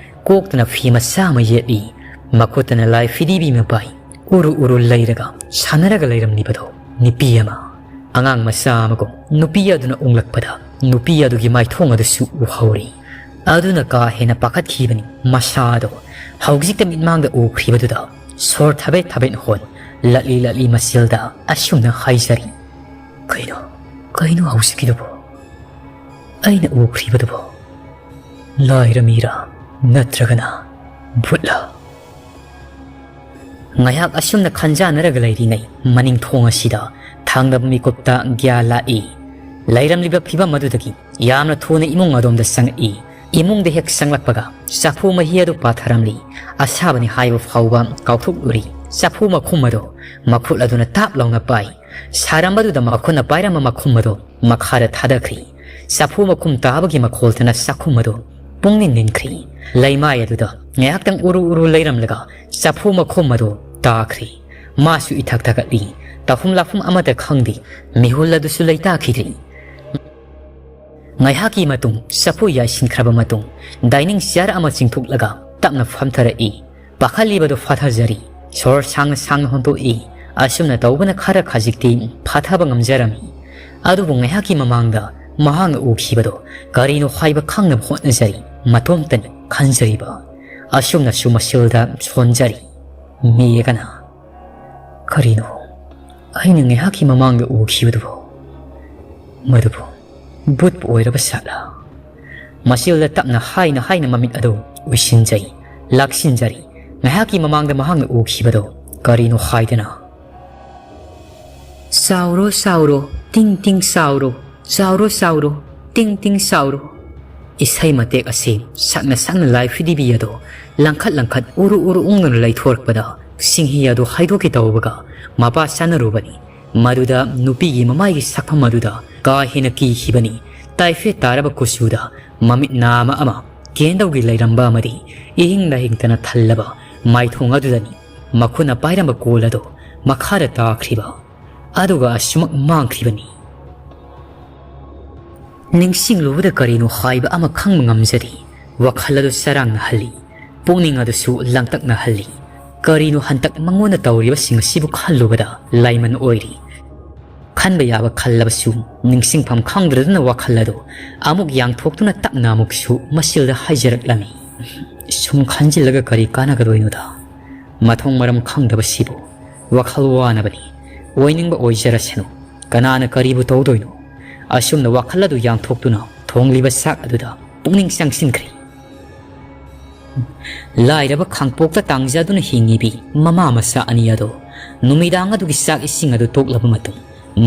ꯀꯣꯛꯇꯅ ꯐꯤ ꯃꯆꯥ ꯑꯃ ꯌꯦꯠꯂꯤ, ꯃꯈꯨꯠꯇꯅ ꯂꯥꯏ ꯐꯤꯗꯤꯕꯤ ꯑꯃ ꯄꯥꯏ, ꯎꯔꯨ ꯎꯔꯨ ꯂꯩꯔꯒ ꯁꯥꯟꯅꯔꯒ ꯂꯩꯔꯝꯂꯤꯕꯗꯣ ꯅꯨꯄꯤ ꯑꯃ, ꯑꯉꯥꯡ ꯃꯆꯥ ꯑꯃꯒꯨꯝ ꯅꯨꯄꯤ ꯑꯗꯨꯅ ꯎꯪꯂꯛꯄꯗ ꯅꯨꯄꯤ ꯑꯗꯨꯒꯤ ꯃꯥꯏꯊꯣꯡ ꯑꯗꯨꯁꯨ ꯎꯍꯧꯔꯤ꯫ ꯑꯗꯨꯅ ꯀꯥ ꯍꯦꯟꯅ ꯄꯥꯈꯠꯈꯤꯕꯅꯤ꯫ ꯃꯁꯥꯗꯣ ꯍꯧꯖꯤꯛꯇ ꯃꯤꯠꯃꯥꯡꯗ ꯎꯈ꯭ꯔꯤꯕꯗꯨꯗ ꯁꯣꯔ ꯊꯕꯦꯠ ꯊꯕꯦꯠ ꯍꯣꯟ, ꯂꯠꯂꯤ ꯂꯠꯂꯤ ꯃꯆꯤꯜꯗ ꯑꯁꯨꯝꯅ ꯍꯥꯏꯖꯔꯤ, "ꯀꯩꯅꯣ, ꯀꯩꯅꯣ ꯍꯧꯖꯤꯛꯀꯤꯗꯨꯕꯣ? ꯑꯩꯅ ꯎꯈ꯭ꯔꯤꯕꯗꯨꯕꯣ ꯂꯥꯏꯔ ꯃꯤꯔ ꯅꯠꯇ꯭ꯔꯒꯅ ꯚꯨꯠꯂ?" ꯉꯥꯏꯍꯥꯛ ꯑꯁꯨꯝꯅ ꯈꯟꯖꯥꯟꯅꯔꯒ ꯂꯩꯔꯤꯉꯩ ꯃꯅꯤꯡ ꯊꯣꯡ ꯑꯁꯤꯗ ꯊꯪꯅꯕ ꯃꯤꯀꯨꯞꯇ ꯒ꯭ꯌꯥꯟ ꯂꯥꯛꯏ꯫ ꯂꯩꯔꯝꯂꯤꯕ ꯐꯤꯕꯝ ꯑꯗꯨꯗꯒꯤ ꯌꯥꯝꯅ ꯊꯨꯅ ꯏꯃꯨꯡ ꯑꯗꯣꯝꯗ ꯆꯪꯉꯛꯏ꯫ ꯏꯃꯨꯡꯗ ꯍꯦꯛ ꯆꯪꯂꯛꯄꯒ ꯆꯐꯨ ꯃꯍꯤ ꯑꯗꯨ ꯄꯥꯊꯔꯝꯂꯤ꯫ ꯑꯁꯥꯕꯅꯤ ꯍꯥꯏꯕ ꯐꯥꯎꯕ ꯀꯥꯎꯊꯣꯛꯂꯨꯔꯤ꯫ ꯆꯐꯨ ꯃꯈꯨꯝ ꯑꯗꯨ ꯃꯈꯨꯠ ꯑꯗꯨꯅ ꯇꯥꯞ ꯂꯥꯎꯅ ꯄꯥꯏ꯫ ꯁꯥꯔꯝꯕꯗꯨꯗ ꯃꯈꯨꯠꯅ ꯄꯥꯏꯔꯝꯕ ꯃꯈꯨꯝ ꯑꯗꯨ ꯃꯈꯥꯗ ꯊꯥꯗꯈ꯭ꯔꯤ꯫ ꯆꯐꯨ ꯃꯈꯨꯝ ꯇꯥꯕꯒꯤ ꯃꯈꯣꯜꯗꯨꯅ ꯆꯥꯛꯈꯨꯝ ꯑꯗꯨ ꯄꯨꯡꯅꯤꯡ ꯅꯤꯡꯈ꯭ꯔꯤ꯫ ꯂꯩꯃꯥꯏ ꯑꯗꯨꯗ ꯉꯥꯏꯍꯥꯛꯇꯪ ꯎꯔꯨ ꯎꯔꯨ ꯂꯩꯔꯝꯂꯒ ꯆꯐꯨ ꯃꯈꯨꯝ ꯑꯗꯨ ꯇꯥꯈ꯭ꯔꯤ꯫ ꯃꯥꯁꯨ ꯏꯊꯛ ꯊꯛꯀꯠꯂꯤ꯫ ꯇꯧꯐꯝ ꯂꯥꯛꯐꯝ ꯑꯃꯠꯇ ꯈꯪꯗꯦ꯫ ꯃꯤꯍꯨꯜ ꯑꯗꯨꯁꯨ ꯂꯩꯇꯥꯈꯤꯗ꯭ꯔꯤ꯫ ꯉꯥꯏꯍꯥꯛꯀꯤ ꯃꯇꯨꯡ ꯆꯐꯨ ꯌꯥꯏꯁꯤꯟꯈ꯭ꯔꯕ ꯃꯇꯨꯡ dining chair ꯑꯃ ꯆꯤꯡꯊꯣꯛꯂꯒ ꯇꯞꯅ ꯐꯝꯊꯔꯛꯏ꯫ ꯄꯥꯈꯠꯂꯤꯕꯗꯨ ꯐꯥꯊꯖꯔꯤ꯫ ꯁꯣꯔ ꯁꯥꯡꯅ ꯁꯥꯡꯅ ꯍꯣꯟꯗꯣꯛꯏ꯫ ꯑꯁꯨꯝꯅ ꯇꯧꯕꯅ ꯈꯔ ꯈꯖꯤꯛꯇꯤ ꯐꯥꯊꯕ ꯉꯝꯖꯔꯝꯃꯤ꯫ ꯑꯗꯨꯕꯨ ꯉꯥꯏꯍꯥꯛꯀꯤ ꯃꯃꯥꯡꯗ ꯃꯍꯥꯛꯅ ꯎꯈꯤꯕꯗꯨ ꯀꯔꯤꯅꯣ ꯍꯥꯏꯕ ꯈꯪꯅꯕ ꯍꯣꯠꯅꯖꯔꯤ꯫ ꯃꯇꯣꯝꯇꯅꯤ ꯈꯟꯖꯔꯤꯕ꯫ ꯑꯁꯨꯝꯅꯁꯨ ꯃꯁꯤꯜꯗ ꯁꯣꯟꯖꯔꯤ꯫ ꯃꯦꯒꯅ, "ꯀꯔꯤꯅꯣ ꯑꯩꯅ ꯉꯥꯏꯍꯥꯛꯀꯤ ꯃꯃꯥꯡꯗ ꯎꯈꯤꯕꯗꯨꯕꯨ? ꯃꯗꯨꯕꯨ ꯚꯨꯠꯄꯨ ꯑꯣꯏꯔꯕ ꯁꯥꯠꯂ?" ꯃꯁꯤꯜꯗ ꯇꯞꯅ ꯍꯥꯏꯅ ꯍꯥꯏꯅ ꯃꯃꯤꯠ ꯑꯗꯨ ꯎꯏꯁꯤꯟꯖꯩ, ꯂꯥꯛꯁꯤꯟꯖꯔꯤ꯫ ꯉꯥꯏꯍꯥꯛꯀꯤ ꯃꯃꯥꯡꯗ ꯃꯍꯥꯛꯅ ꯎꯈꯤꯕꯗꯨ ꯀꯔꯤꯅꯣ ꯍꯥꯏꯗꯅ, "ꯆꯥꯎꯔꯣ, ꯆꯥꯎꯔꯣ, ꯇꯤꯡ ꯇꯤꯡ ꯆꯥꯎꯔꯣ, ꯆꯥꯎꯔꯣ, ꯆꯥꯎꯔꯣ, ꯇꯤꯡ ꯇꯤꯡ ꯆꯥꯎꯔꯣ"꯫ ꯏꯁꯩ ꯃꯇꯦꯛ ꯑꯁꯤ ꯁꯛꯅ ꯁꯛꯅ ꯂꯥꯏ ꯐꯤꯗꯤꯕꯤ ꯑꯗꯨ ꯂꯪꯈꯠ ꯂꯪꯈꯠ ꯎꯔꯨ ꯎꯔꯨ ꯎꯪꯗꯨꯅ ꯂꯩꯊꯣꯔꯛꯄꯗ ꯁꯤꯡꯍꯤ ꯑꯗꯨ ꯍꯥꯏꯗꯣꯛꯀꯦ ꯇꯧꯕꯒ ꯃꯄꯥ ꯆꯥꯅꯔꯨꯕꯅꯤ꯫ ꯃꯗꯨꯗ ꯅꯨꯄꯤꯒꯤ ꯃꯃꯥꯏꯒꯤ ꯁꯛꯐꯝ ꯑꯗꯨꯗ ꯀꯥ ꯍꯦꯟꯅ ꯀꯤꯈꯤꯕꯅꯤ꯫ ꯇꯥꯏꯐꯦꯠ ꯇꯥꯔꯕ ꯀꯨꯆꯨꯗ ꯃꯃꯤꯠ ꯅꯥꯃ ꯑꯃ ꯀꯦꯟꯗꯧꯒꯤ ꯂꯩꯔꯝꯕ ꯑꯃꯗꯤ ꯏꯍꯤꯡ ꯂꯥꯍꯤꯡꯇꯅ ꯊꯜꯂꯕ ꯃꯥꯏꯊꯣꯡ ꯑꯗꯨꯗꯅꯤ ꯃꯈꯨꯠꯅ ꯄꯥꯏꯔꯝꯕ ꯀꯣꯜ ꯑꯗꯨ ꯃꯈꯥꯗ ꯇꯥꯈ꯭ꯔꯤꯕ꯫ ꯑꯗꯨꯒ ꯑꯁꯨꯃꯛ ꯃꯥꯡꯈ꯭ꯔꯤꯕꯅꯤ꯫ ꯅꯤꯡꯁꯤꯡꯂꯨꯕꯗ ꯀꯔꯤꯅꯣ ꯍꯥꯏꯕ ꯑꯃ ꯈꯪꯕ ꯉꯝꯖꯗꯦ꯫ ꯋꯥꯈꯜ ꯑꯗꯨ ꯆꯔꯥꯡꯅꯍꯜꯂꯤ꯫ ꯄꯨꯛꯅꯤꯡ ꯑꯗꯨꯁꯨ ꯂꯥꯡꯇꯛꯅꯍꯜꯂꯤ꯫ ꯀꯔꯤꯅꯣ ꯍꯟꯇꯛ ꯃꯉꯣꯟꯗ ꯇꯧꯔꯤꯕꯁꯤꯡ ꯑꯁꯤꯕꯨ ꯈꯜꯂꯨꯕꯗ ꯂꯥꯏꯃꯟ ꯑꯣꯏꯔꯤ꯫ ꯈꯟꯕ ꯌꯥꯕ ꯈꯜꯂꯕꯁꯨ ꯅꯤꯡꯁꯤꯡꯐꯝ ꯈꯪꯗ꯭ꯔꯗꯨꯅ ꯋꯥꯈꯜ ꯑꯗꯨ ꯑꯃꯨꯛ ꯌꯥꯡꯊꯣꯛꯇꯨꯅ ꯇꯞꯅ ꯑꯃꯨꯛꯁꯨ ꯃꯁꯤꯜꯗ ꯍꯥꯏꯖꯔꯛꯂꯝꯃꯤ꯫ ꯁꯨꯝ ꯈꯟꯖꯤꯜꯂꯒ ꯀꯔꯤ ꯀꯥꯟꯅꯒꯗꯣꯏꯅꯣꯗ? ꯃꯊꯣꯡ ꯃꯔꯝ ꯈꯪꯗꯕꯁꯤꯕꯨ꯫ ꯋꯥꯈꯜ ꯋꯥꯅꯕꯅꯤ꯫ ꯑꯣꯏꯅꯤꯡꯕ ꯑꯣꯏꯖꯔꯁꯅꯨ꯫ ꯀꯅꯥꯅ ꯀꯔꯤꯕꯨ ꯇꯧꯗꯣꯏꯅꯣ? ꯑꯁꯨꯝꯅ ꯋꯥꯈꯜ ꯑꯗꯨ ꯌꯥꯡꯊꯣꯛꯇꯨꯅ ꯊꯣꯡꯂꯤꯕ ꯆꯥꯛ ꯑꯗꯨꯗ ꯄꯨꯛꯅꯤꯡ ꯆꯪꯁꯤꯟꯈ꯭ꯔꯦ꯫ ꯂꯥꯏꯔꯕ ꯈꯥꯡꯄꯣꯛꯇ ꯇꯥꯡꯖꯗꯨꯅ ꯍꯤꯡꯉꯤꯕꯤ ꯃꯃꯥ ꯃꯆꯥ ꯑꯅꯤ ꯑꯗꯣ ꯅꯨꯃꯤꯗꯥꯡ ꯑꯗꯨꯒꯤ ꯆꯥꯛ ꯏꯁꯤꯡ ꯑꯗꯨ ꯇꯣꯛꯂꯕ ꯃꯇꯨꯡ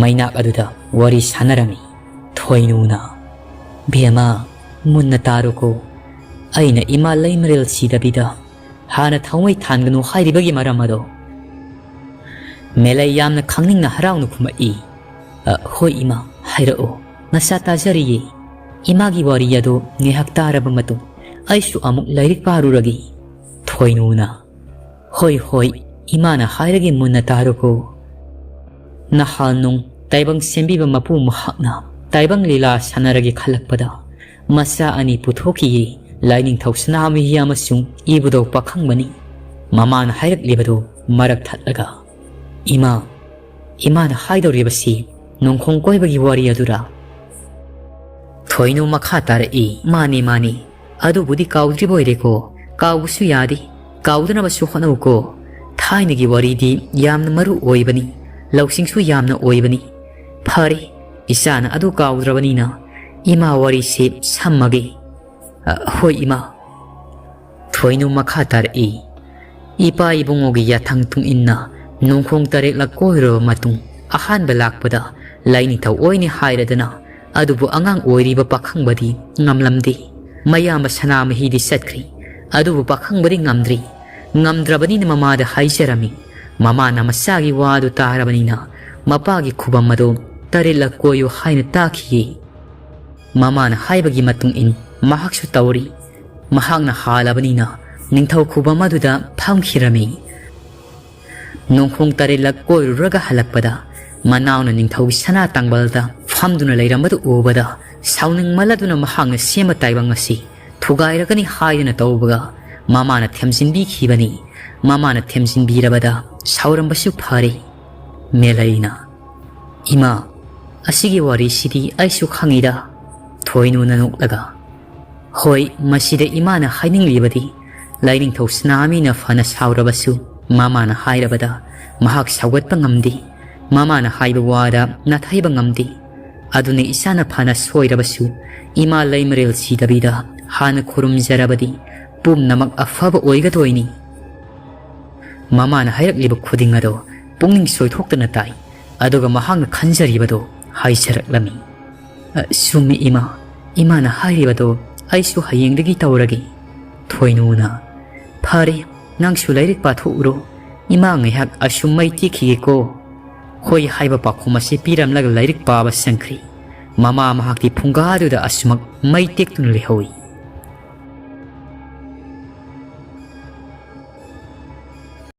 ꯃꯩꯅꯥꯛ ꯑꯗꯨꯗ ꯋꯥꯔꯤ ꯁꯥꯟꯅꯔꯝꯃꯤ꯫ ꯊꯣꯏꯅꯨꯅ, "ꯕꯦꯝꯃ, ꯃꯨꯟꯅ ꯇꯥꯔꯣꯀꯣ꯫ ꯑꯩꯅ ꯏꯃꯥ ꯂꯩꯃꯔꯦꯜ ꯁꯤꯗꯕꯤꯗ ꯍꯥꯟꯅ ꯊꯃꯣꯏ ꯊꯥꯟꯒꯅꯨ ꯍꯥꯏꯔꯤꯕꯒꯤ ꯃꯔꯝ ꯑꯗꯣ?" ꯃꯦꯂꯩ ꯌꯥꯝꯅ ꯈꯪꯅꯤꯡꯅ ꯍꯔꯥꯎꯅ ꯈꯨꯝꯃꯛꯏ꯫ "ꯑ, ꯍꯣꯏ ꯏꯃꯥ, ꯍꯥꯏꯔꯛꯑꯣ꯫ ꯅꯆꯥ ꯇꯥꯖꯔꯤꯌꯦ꯫ ꯏꯃꯥꯒꯤ ꯋꯥꯔꯤ ꯑꯗꯨ ꯉꯥꯏꯍꯥꯛ ꯇꯥꯔꯕ ꯃꯇꯨꯡ ꯑꯩꯁꯨ ꯑꯃꯨꯛ ꯂꯥꯏꯔꯤꯛ ꯄꯥꯔꯨꯔꯒꯦ꯫" ꯊꯣꯏꯅꯨꯅ, "ꯍꯣꯏ, ꯍꯣꯏ, ꯏꯃꯥꯅ ꯍꯥꯏꯔꯒꯦ, ꯃꯨꯟꯅ ꯇꯥꯔꯨꯀꯣ꯫ ꯅꯍꯥꯟ ꯅꯣꯡ ꯇꯥꯏꯕꯪ ꯁꯦꯝꯕꯤꯕ ꯃꯄꯨ ꯃꯍꯥꯛꯅ ꯇꯥꯏꯕꯪ ꯂꯤꯂꯥ ꯁꯥꯟꯅꯔꯒꯦ ꯈꯜꯂꯛꯄꯗ ꯃꯆꯥ ꯑꯅꯤ ꯄꯨꯊꯣꯛꯈꯤꯌꯦ, ꯂꯥꯏꯅꯤꯡꯊꯧ ꯁꯅꯥꯃꯍꯤ ꯑꯃꯁꯨꯡ ꯏꯕꯨꯙꯧ ꯄꯥꯈꯪꯕꯅꯤ꯫" ꯃꯃꯥꯅ ꯍꯥꯏꯔꯛꯂꯤꯕꯗꯨ ꯃꯔꯛ ꯊꯠꯂꯒ, "ꯏꯃꯥ, ꯏꯃꯥꯅ ꯍꯥꯏꯗꯧꯔꯤꯕꯁꯤ ꯅꯣꯡꯈꯣꯡ ꯀꯣꯏꯕꯒꯤ ꯋꯥꯔꯤ ꯑꯗꯨꯔꯥ?" ꯊꯣꯏꯅꯨ ꯃꯈꯥ ꯇꯥꯔꯛꯏ, "ꯃꯥꯅꯤ, ꯃꯥꯅꯤ, ꯑꯗꯨꯕꯨꯗꯤ ꯀꯥꯎꯗ꯭ꯔꯤꯕ ꯑꯣꯏꯔꯦꯀꯣ꯫ ꯀꯥꯎꯕꯁꯨ ꯌꯥꯗꯦ, ꯀꯥꯎꯗꯅꯕꯁꯨ ꯍꯣꯠꯅꯧꯀꯣ꯫ ꯊꯥꯏꯅꯒꯤ ꯋꯥꯔꯤꯗꯤ ꯌꯥꯝꯅ ꯃꯔꯨ ꯑꯣꯏꯕꯅꯤ, ꯂꯧꯁꯤꯡꯁꯨ ꯌꯥꯝꯅ ꯑꯣꯏꯕꯅꯤ꯫ ꯐꯔꯦ, ꯏꯆꯥꯅ ꯑꯗꯨ ꯀꯥꯎꯗ꯭ꯔꯕꯅꯤꯅ ꯏꯃꯥ ꯋꯥꯔꯤꯁꯦ ꯁꯝꯃꯒꯦ꯫" "ꯑ, ꯍꯣꯏ ꯏꯃꯥ꯫" ꯊꯣꯏꯅꯨ ꯃꯈꯥ ꯇꯥꯔꯛꯏ, "ꯏꯄꯥ ꯏꯕꯨꯡꯉꯣꯒꯤ ꯌꯥꯊꯪ ꯇꯨꯡꯏꯟꯅ ꯅꯣꯡꯈꯣꯡ ꯇꯔꯦꯠꯂꯛ ꯀꯣꯏꯔꯨꯔꯕ ꯃꯇꯨꯡ ꯑꯍꯥꯟꯕ ꯂꯥꯛꯄꯗ ꯂꯥꯏꯅꯤꯡꯊꯧ ꯑꯣꯏꯅꯤ ꯍꯥꯏꯔꯗꯅ, ꯑꯗꯨꯕꯨ ꯑꯉꯥꯡ ꯑꯣꯏꯔꯤꯕ ꯄꯥꯈꯪꯕꯗꯤ ꯉꯝꯂꯝꯗꯦ꯫ ꯃꯌꯥꯝꯕ ꯁꯅꯥꯃꯍꯤꯗꯤ ꯆꯠꯈ꯭ꯔꯤ, ꯑꯗꯨꯕꯨ ꯄꯥꯈꯪꯕꯗꯤ ꯉꯝꯗ꯭ꯔꯤ꯫ ꯉꯝꯗ꯭ꯔꯕꯅꯤꯅ ꯃꯃꯥꯗ ꯍꯥꯏꯖꯔꯝꯃꯤ꯫ ꯃꯃꯥꯅ ꯃꯆꯥꯒꯤ ꯋꯥ ꯑꯗꯨ ꯇꯥꯔꯕꯅꯤꯅ ꯃꯄꯥꯒꯤ ꯈꯨꯕꯝ ꯑꯗꯨ ꯇꯔꯦꯠꯂꯛ ꯀꯣꯏꯌꯨ ꯍꯥꯏꯅ ꯇꯥꯈꯤꯌꯦ꯫ ꯃꯃꯥꯅ ꯍꯥꯏꯕꯒꯤ ꯃꯇꯨꯡ ꯏꯟ ꯃꯍꯥꯛꯁꯨ ꯇꯧꯔꯤ꯫ ꯃꯍꯥꯛꯅ ꯍꯥꯜꯂꯕꯅꯤꯅ ꯅꯤꯡꯊꯧ ꯈꯨꯕꯝ ꯑꯗꯨꯗ ꯐꯝꯈꯤꯔꯝꯃꯤ꯫ ꯅꯣꯡꯈꯣꯡ ꯇꯔꯦꯠꯂꯛ ꯀꯣꯏꯔꯨꯔꯒ ꯍꯜꯂꯛꯄꯗ ꯃꯅꯥꯎꯅ ꯅꯤꯡꯊꯧꯒꯤ ꯁꯅꯥ ꯇꯥꯡꯕꯜꯗ ꯐꯝꯗꯨꯅ ꯂꯩꯔꯝꯕꯗꯨ ꯎꯕꯗ ꯁꯥꯎꯅꯤꯡꯃꯜꯂꯗꯨꯅ ꯃꯍꯥꯛꯅ ꯁꯦꯝꯕ ꯇꯥꯏꯕꯪ ꯑꯁꯤ ꯊꯨꯒꯥꯏꯔꯒꯅꯤ ꯍꯥꯏꯗꯨꯅ ꯇꯧꯕꯒ ꯃꯃꯥꯅ ꯊꯦꯝꯖꯤꯟꯕꯤꯈꯤꯕꯅꯤ꯫ ꯃꯃꯥꯅ ꯊꯦꯝꯖꯤꯟꯕꯤꯔꯕꯗ ꯁꯥꯎꯔꯝꯕꯁꯨ ꯐꯔꯦ꯫ ꯃꯦꯂꯩꯅ, "ꯏꯃꯥ, ꯑꯁꯤꯒꯤ ꯋꯥꯔꯤꯁꯤꯗꯤ ꯑꯩꯁꯨ ꯈꯪꯏꯗ"꯫ ꯊꯣꯏꯅꯨꯅ ꯅꯣꯛꯂꯒ, "ꯍꯣꯏ, ꯃꯁꯤꯗ ꯏꯃꯥꯅ ꯍꯥꯏꯅꯤꯡꯂꯤꯕꯗꯤ ꯂꯥꯏꯅꯤꯡꯊꯧ ꯁꯅꯥꯃꯤꯅ ꯐꯅ ꯁꯥꯎꯔꯕꯁꯨ ꯃꯃꯥꯅ ꯍꯥꯏꯔꯕꯗ ꯃꯍꯥꯛ ꯁꯥꯎꯒꯠꯄ ꯉꯝꯗꯦ꯫ ꯃꯃꯥꯅ ꯍꯥꯏꯕ ꯋꯥꯗ ꯅꯥꯊꯩꯕ ꯉꯝꯗꯦ꯫ ꯑꯗꯨꯅ ꯏꯆꯥꯅ ꯐꯅ ꯁꯣꯏꯔꯕꯁꯨ ꯏꯃꯥ ꯂꯩꯃꯔꯦꯜ ꯁꯤꯗꯕꯤꯗ ꯍꯥꯟꯅ ꯈꯨꯔꯨꯝꯖꯔꯕꯗꯤ ꯄꯨꯝꯅꯃꯛ ꯑꯐꯕ ꯑꯣꯏꯒꯗꯣꯏꯅꯤ꯫ ꯃꯃꯥꯅ ꯍꯥꯏꯔꯛꯂꯤꯕ ꯈꯨꯗꯤꯡ ꯑꯗꯣ ꯄꯨꯛꯅꯤꯡ ꯁꯣꯏꯊꯣꯛꯇꯅ ꯇꯥꯏ꯫ ꯑꯗꯨꯒ ꯃꯍꯥꯛꯅ ꯈꯟꯖꯔꯤꯕꯗꯣ ꯍꯥꯏꯖꯔꯛꯂꯝꯃꯤ꯫ "ꯑ, ꯆꯨꯝꯃꯤ ꯏꯃꯥ, ꯏꯃꯥꯅ ꯍꯥꯏꯔꯤꯕꯗꯣ ꯑꯩꯁꯨ ꯍꯌꯦꯡꯗꯒꯤ ꯇꯧꯔꯒꯦ"꯫ ꯊꯣꯏꯅꯨꯅ, "ꯐꯔꯦ, ꯅꯪꯁꯨ ꯂꯥꯏꯔꯤꯛ ꯄꯥꯊꯣꯛꯎꯔꯣ, ꯏꯃꯥ ꯉꯥꯏꯍꯥꯛ ꯑꯁꯨꯝ ꯃꯩ ꯇꯦꯛꯈꯤꯒꯦꯀꯣ"꯫ "ꯍꯣꯏ" ꯍꯥꯏꯕ ꯄꯥꯎꯈꯨꯝ ꯑꯁꯤ ꯄꯤꯔꯝꯂꯒ ꯂꯥꯏꯔꯤꯛ ꯄꯥꯕ ꯆꯪꯈ꯭ꯔꯤ꯫ ꯃꯃꯥ ꯃꯍꯥꯛꯇꯤ ꯐꯨꯡꯒꯥꯗꯨꯗ ꯑꯁꯨꯃꯛ ꯃꯩ ꯇꯦꯛꯇꯨꯅ ꯂꯩꯍꯧꯏ꯫